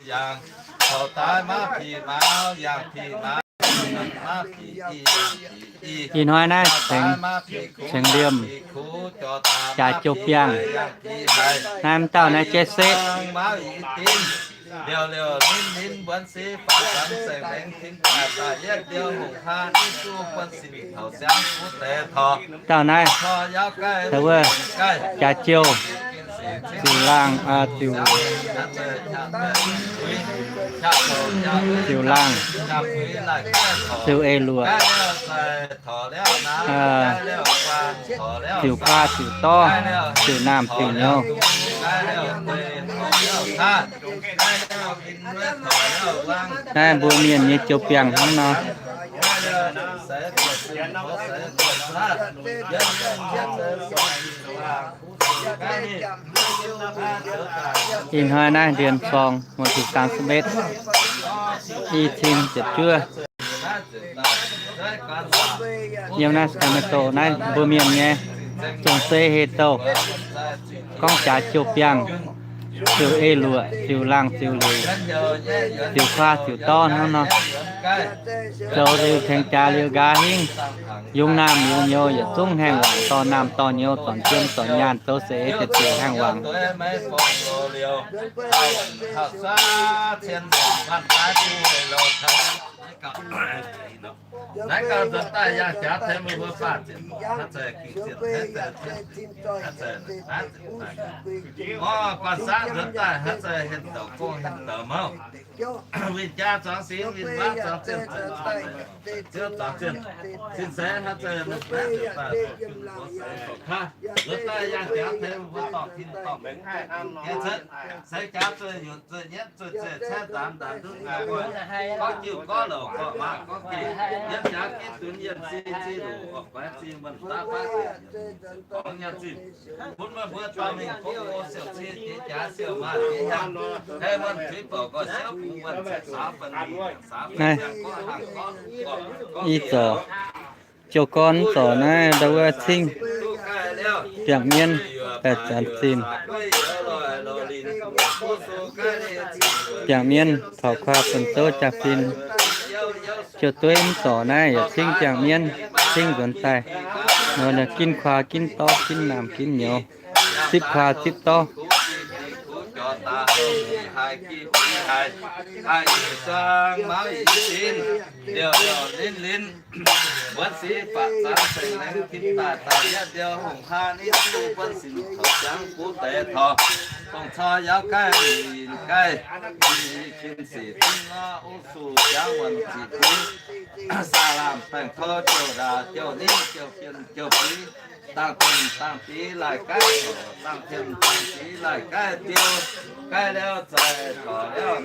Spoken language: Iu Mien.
Ih hnoi naaiv ceng, ceng liemh, jaax jiouv biangh. Naaiv m'dauh naaiv jaiv seqv. Dauh naaiv, wuov, jaax jiouv, ziux laangh, ziux, ziux laangh, ziux eix luoqc, ziux kuaa ziux dorv, ziux naamh ziux nyouz. Naaiv mbuo mienh nyei jiouv biangh hnangv nor. Ih hnoi naaiv เดือนสอง วันที่สามสิบเอ็ด i cin ziepc juov. Yiem naaiv Sacramento naaiv mbuo mienh nyei zong-zei hei douh gorngv jaax jiouv biangh, ziux eix luoqc, ziux laangh ziux luic, ziux kuaa ziux dorv hnangv nor. Zoux liuz tengx jaax liuz nqa'haav hingv, yungz naamh yungz nyouz yietc zungv haengh wangc, dorh naamh dorh nyouz, zornc jiem zornc nyaanh, zoux seix eix ziepc zuoqc haengh wangc. Naaiv gauh nzuonx daaih yangh jaax tengx meih mbuo faah ziepc, orv, guanh saangv nzuonx daaih haaix zanc hien douc gong hien douc mouv, winh jaa zuangx singx, winh waav zuangx zinh, ziouv zuangx zinh, sin seix haaix zanc, nzuonx daaih yangh jaax tengx meih mbuo dorh tin dorh mengh, seix jaax zueih nyunc zueih nyienv zueih zeih caeqv nzaanx nzaanx ndutv, gorngv jiuv gorngv louc gorngv maaih gorngv geh, yiem jaax gitv dunx yienh zinh zinh luc, orqc guaix zinh muonh daav baav, gorngv nyaanh zinh, bun meih mbuo dorh mingh gong go siouc cie jiex jaax siouc maaih jiex hnyangx, hei muonh tuix bouc gorx siouv bungx muonh ziepc saaux banh mingh saaux banh ziangh gorqv hangh gorqv, i zorc jiouv gorn zorc naaiv ndau wuov cingv biangh mienv daaih zanc zinh. Biangh mienv taux kuaa bun zouv jaa-fin. Jiouv dueiv mv zorc naaiv yaac cingv biangh mienv, cingv nzuonx daaih nor, gin kuaa gin dorv gin naamh gin nyouz, zipv kuaa zipv dorv. Buonv sic faatv zanc ceng-lengh tin daaih daaih yietv ndiouh hungh haa ninh duqv buonv sic taux ziangx buv deix taux dongh cor yaauv gaih, ninh gaih, ninh fin sic fin ngor, uv suc jangv wuonh ziqc bun, saa laamh baengh tou jouh ndaauc jouh ninh jouh bienh jouh bui, dangh dinh dangh dix laih gaih, dangh tien dangh dix laih gaih diou, gaih liouh zaic corc liouh